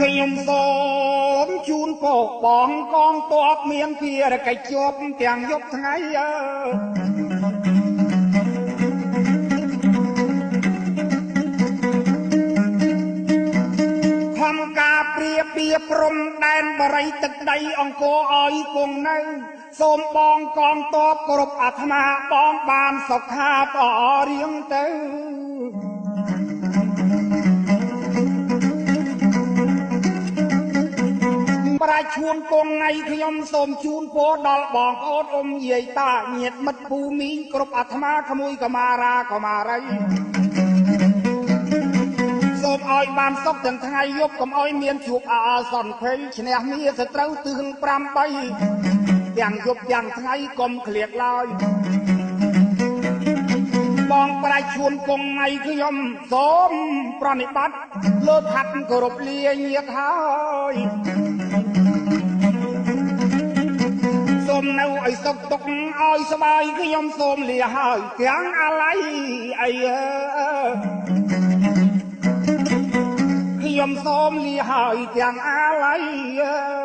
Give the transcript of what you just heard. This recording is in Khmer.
ខ្ញុំសូមជូនពរបងកងទ័ពមានភារកិច្ចជាប់ទាំងយប់ថ្ងៃ អើខំការព្រាពីព្រំដែនបរិយទឹកដីអង្គរឲ្យគង់នៅ សូមបងកងទ័ពគ្រប់អាត្មាបងបានសុខាតរៀងទៅ។ ប្រាជ្ញឈួនគង់ថ្ងៃ ខ្ញុំសូមជូនពរដល់បងប្អូនអ៊ំយាយតាញាតិមិត្តពូមីងគ្រប់អាត្មាក្មួយកមារាកមារី សូមឲ្យបានសុខទាំងថ្ងៃយប់ កុំឲ្យមានជួបអាសន្នភ័យ ឈ្នះមាសត្រូវទិស8 ទាំងយប់ទាំងថ្ងៃកុំឃ្លាតឡើយ។ បងប្រាជ្ញឈួនគង់ថ្ងៃ ខ្ញុំសូមប្រណិប័តលើខាត់គោរពលាញាតហើយ សូមនៅឲ្យសុខទុកឲ្យស្បាយ ខ្ញុំសូមលាហើយទាំងអាល័យអី ខ្ញុំសូមលាហើយទាំងអាល័យ។